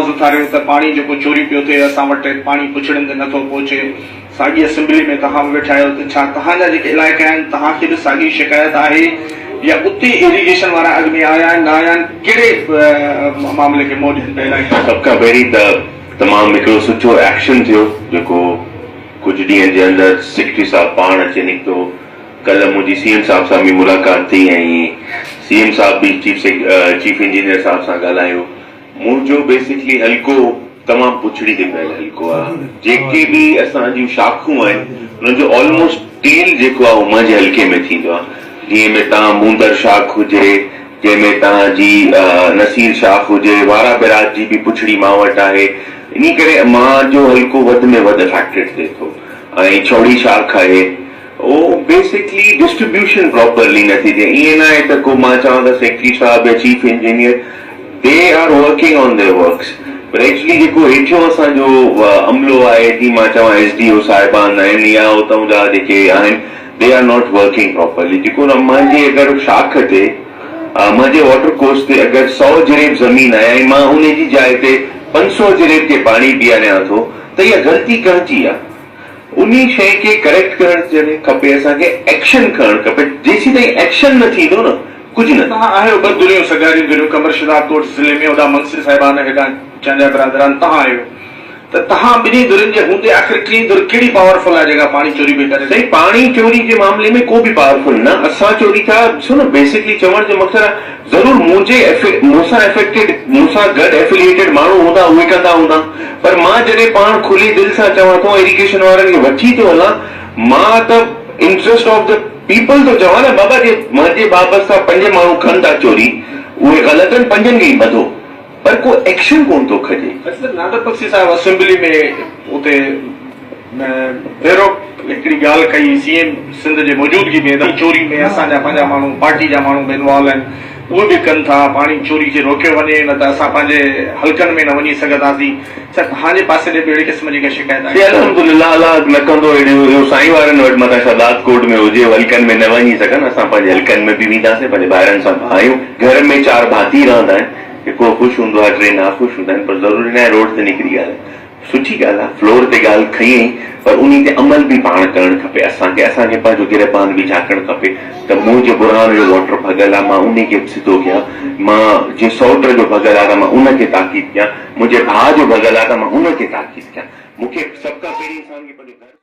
آواز اٿاريو ته پاڻي جيڪو چوري پيو ٿئي اسان وٽ پاڻي پڇڙين تي نٿو پهچي ساڳي اسيمبلي ۾ توهان به ويٺا آهيو ته ڇا توهان جا جيڪي علائقا آهن توهان کي به ساڳي شڪايت آهي يا اتي ايريگيشن وارا اڳ ۾ آيا آهن نه آيا آهن ڪهڙي معاملي کي منهن ڏين پيا علائقا؟ سڀ کان پهرين ته تمام هڪڙو سٺو ايڪشن ٿيو جيڪو ڪجهه ڏينهن جي اندر سيڪريٽري صاحب پاڻ اچي نڪتو ڪلهه منهنجي سي ايم صاحب سان به ملاقات ٿي ۽ سي ايم صاحب به چيف چيف انجنيئر صاحب سان ڳالهايو منهنجو بيسڪلي حلقو تمام پڇڙي تي پيل حلقو آ جيڪي به اسان جون شاخون آهن انهن جو آلموسٽ ٽيل جيڪو آ اهو منهنجي حلقي ۾ ٿيندو آ جنهن ۾ تان موندر شاخ هجي جنهن ۾ تان جي نصير شاخ هجي وارا بئراج جي به پڇڙي مان وٽ آهي انهي ڪري مان جو حلقو وڌ ۾ وڌ افيڪٽيڊ ٿئي ٿو ۽ ڇوڙي شاخ آهي اهو بيسڪلي ڊسٽريبيوشن پراپرلي نه ٿي ٿئي ائين نه آهي ته ڪو مان چوان ته سيڪريٽري صاحب يا chief engineer they are working on their works per actually جيڪو هيٺيون اسان جو عملو آهي جي مان چوان ايس ڊي او صاحبان آهن يا اتان جا جيڪي آهن they are not working properly جيڪو نه منهنجي اگر شاخ تي منهنجي واٽر ڪورس تي اگر سئو جريب زمين آهي ۽ مان ان جي جاء تي پنج سئو جريب کي پاڻي پياريان ٿو ته اها غلطي ڪنهن جي آهي؟ انهي شيء کي ڪريڪٽ ڪرڻ جڏهن کپي اسان کي ايڪشن کڻڻ کپي جيسين تائين ايڪشن نه ٿيندو نه ڪجهه نه. توهان آهيو ٻه ڌريون سگهاريون ڌريون قمر شھداد ڪوٽ ضلعي ۾ هوڏانهن منگسي صاحبان هيڏانهن چانڊيا برادران توهان آهيو ته توهان ٻنهي ڌرين جي هوندي آخر ٽين ڌر ڪهڙي پاور فل آهي جيڪا پاڻي چوري پئي ڪري. سائين پاڻي چوري جي معاملي ۾ ڪو به پاور فل نه اسان چوري ٿا ڏسو نه بيسڪلي چوڻ جو مقصد آهي ضرور منهنجي مون سان افيڪٽيڊ مون سان گڏ افيليئيٽيڊ ماڻهو هوندا اهي ڪندا هوندا پر مان جڏهن پاڻ کلي دل سان چوان ٿو ايريگيشن وارن کي وٺي ٿو هلان مان ته انٽرسٽ آف the people ٿو چوان نه بابا جي منهنجي بابت سان پنج ماڻهو ڪن ٿا چوري اهي غلط آهن پنجن کي ئي ٻڌو پر ڪو ايڪشن ڪونه ٿو کڄي. اچ ته نادر بخشي صاحب اسيمبلي ۾ اتي بيروڪ هڪڙي ڳالهه ڪئي سي ايم سنڌ جي موجودگي ۾ ته چوري ۾ اسان جا پنهنجا ماڻهو پارٽي جا ماڻهو به انوالو آهن اهي به ڪن ٿا پاڻي چوري کي روڪيو وڃي نه ته اسان پنهنجي حلقن ۾ نه وڃي سگهنداسين ڇا توهان جي پاسي ڏي به اهڙي قسم جي ڪا شڪايت سي آهي؟ الحمدلله الله نه ڪندو اهڙيون اهو سائين وارن وٽ متان شهداد ڪوٽ ۾ هجي حلقن ۾ نه وڃي سگهن اسان پنهنجي حلقن ۾ به وينداسين پنهنجي ڀائرن سان به آهيون گهر ۾ چار ڀاتي رهندا آهن هڪڙو خوش هوندو آهي ٽي ناخوش هوندا آهن پر ضروري ناهي روڊ تي نڪري ڳالهائين سٺي ڳالهه آهي فلور تي ڳالهه کنئي پر انهي تي عمل به پاڻ ڪرڻ کپي اسان کي اسان کي پنهنجو گريبان به جهاڪڻ کپي ته منهنجي برهان جو واٽر ڀڳل آهي مان انهي کي به سڌو ڪيان مان جي سئوٽ جو ڀڳل آهي ته مان ان کي تاڪيد ڪيان منهنجي ڀاء جو ڀڳل آهي ته مان ان کي تاڪيد ڪيان مون کي سڀ کان پهرين انسان کي پنهنجو گهر.